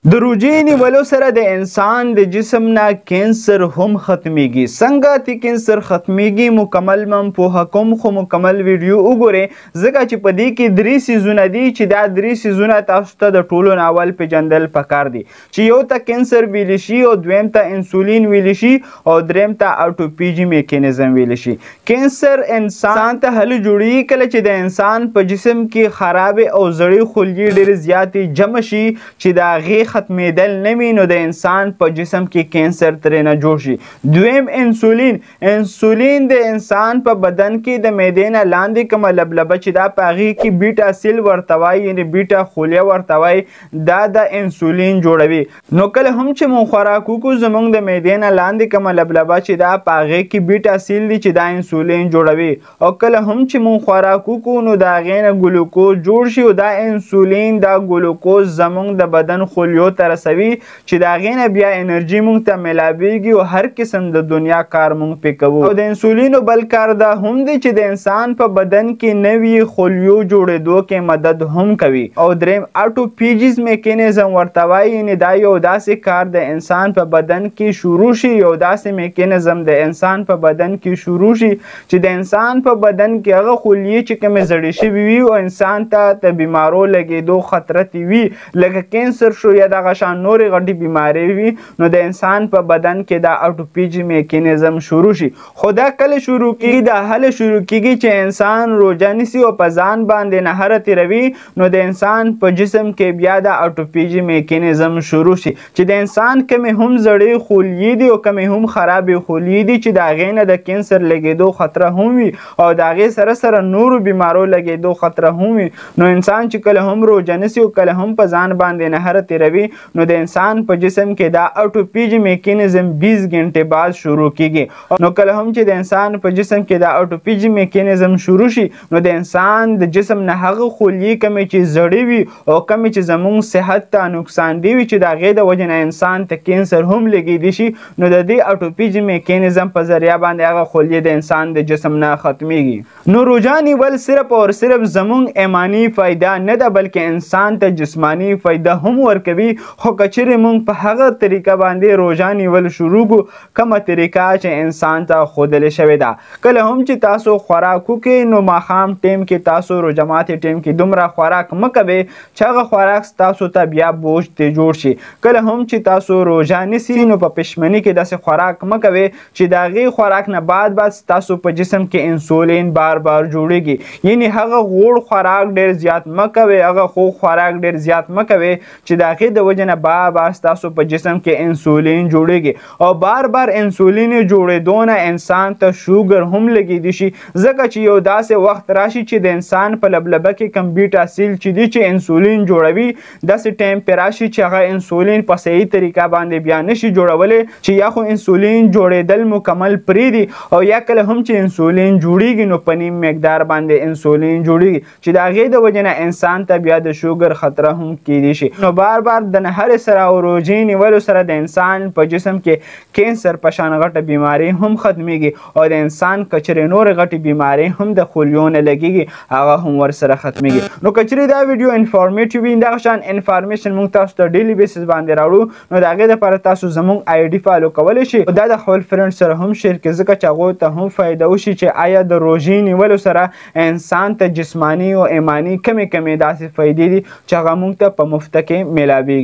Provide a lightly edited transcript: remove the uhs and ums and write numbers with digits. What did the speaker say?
د روژې نیولو سره د انسان د جسم نه کینسر هم ختمیږي. څنګه تی کینسر ختمیږي مکمل مم پوهه کوم، خو مکمل ویډیو وګورئ، ځکه چې په دې کې درې څیزونه دي چې دا درې څیزونه تاسو ته د ټولو نه اول پېژندل پکار دي، چې یو ته کینسر ویلی شي او دویم ته انسولین ویلی شي او دریم ته آټوپیجي میکانیزم ویلی شي. کینسر انسان ته هله جوړیږي کله چې د انسان په جسم کې خرابې او زړې خلیې ډېرې زیاتې جمع شي چې د هغې ختمېدل نه وي، نو د انسان په جسم کې کینسر ترېنه جوړ شي. دویم انسولین، انسولین د انسان په بدن کې د معدې نه لاندې کومه لبلبه چې دا په هغې کې بیټا سیل ورته وایي، یعنې بیټا خلیه ورته وایي، دا د انسولین جوړوي. نو کله هم چې مونږ خوراک وکړو زمونږ د معدې نه لاندې کومه لبلبه چې دا په هغې کې بیټا سیل دي چې دا انسولین جوړوي، او کله هم چې مونږ خوراک وکړو نو د هغې نه ګلوکوز جوړ شي او دا انسولین دا ګلوکوز زمونږ د بدن خلیو ته رسوي چې د هغې نه بیا انرژي مونږ ته میلاویږي او هر قسم د دنیا کار مونږ پې کوو. او د انسولینو بل کار دا هم دی چې د انسان په بدن کې نوي خلیو جوړېدو کې مدد هم کوي. او دریم آټوپیجیز میکانیزم ورته وایي، یعنې دا یو داسې کار د انسان په بدن کې شروع شي، یو داسې میکانیزم د انسان په بدن کې شروع شي چې د انسان په بدن کې هغه خلیې چې کومې زړې شوي وي او انسان ته د بیمارو لګېدو خطر ترې وي، لکه کینسر شو یا دغه شان نورې غټې بیمارۍ وي، نو د انسان په بدن کې دا آټوپیجي میکانیزم شروع شي. خو دا کله شروع کیږي؟ دا هله شروع کیږي چې انسان روژه نیسي او په ځان باندې نهره تېروي، نو د انسان په جسم کې بیا دا آټوپیجي میکانیزم شروع شي چې د انسان کومې هم زړې خلیې دي او کومې هم خرابې خلیې دي چې د هغې نه د کینسر لګېدو خطره هم وي او د هغې سره سره نورو بیمارو لګېدو خطره هم وي. نو انسان چې کله هم روژه نیسي او کله هم په ځان باندې نهره تېروي، نو د انسان په جسم کې دا آټوپیجي میکانیزم 20 غنټې بعد شروع کیږي. نو کله هم چې د انسان په جسم کې دا آټوپیجي میکانیزم شروع شي، نو د انسان د جسم نه هغه خلیې کومې چې زړې وي او کومې چې زموږ صحت ته نقصان دی وي چې د هغې د وجې نه انسان ته کینسر هم لګېدی شي، نو د دې آټوپیجي میکانیزم په ذریعه باندې هغه خلیې د انسان د جسم نه ختمیږي. نو روژه نیول صرف اور صرف زموږ ایماني فایده نه ده، بلکې انسان ته جسماني فایده هم ورکوي. خو که چېرې مونږ په هغه طریقه باندې روژه نیول شروع کړو کومه طریقه چې انسان ته ښودلې شوې ده، کله هم چې تاسو خوراک وکړئ نو ماښام ټیم کې تاسو روژه ماتې ټیم کې دومره خوراک مه کوئ چې هغه خوراک ستاسو ته بیا بوج ترې جوړ شي. کله هم چې تاسو روژه نیسئ نو په پښمني کې داسې خوراک مه کوئ چې د هغې خوراک نه بعد بعد ستاسو په جسم کې انسولین بار بار جوړیږي، یعنې هغه غوړ خوراک ډېر زیات مه کوئ، هغه خوږ خوراک ډېر زیات مه کوئ چې د هغې د وجې نه بار بار ستاسو په جسم کې انسولین جوړیږي او بار بار انسولین جوړېدو نه انسان ته شوګر هم لګېدی شي، ځکه چې یو داسې وخت راشي چې د انسان په لبلبه کې کوم بیټا سیل چې دي چې انسولین جوړوي، داسې ټایم پې راشي چې هغه انسولین په صحیح طریقه باندې بیا نشي جوړولی، چې یا خو انسولین جوړېدل مکمل پرېږدي او یا کله هم چې انسولین جوړیږي نو په نیم مقدار باندې انسولین جوړیږي چې د هغې د وجې نه انسان ته بیا د شوګر خطره هم کیدی شي. نو بار بار د نهرې سره او روژې نیولو سره د انسان په جسم کې کینسر په شان غټه بیماری هم ختمیږي او د انسان که چېرې نورې غټې بیماری هم د خلیو نه لګیږي هغه هم ورسره ختمیږي. نو که چېرې دا ویډیو انفارمیټیو وي، دغه شان انفارمیشن موږ تاسو ته ډیلی بیسس باندې راوړو، نو د هغې دپاره تاسو زموږ آی ډي فالو کولی شئ او دا د خپل فرینډ سره هم شیر کړئ، ځکه چې هغوی ته هم فایده وشي چې آیا د روژې نیولو سره انسان ته جسماني او ایماني کمې کمې داسې فایدې دي چې هغه موږ ته په مفته کې میلاویږي.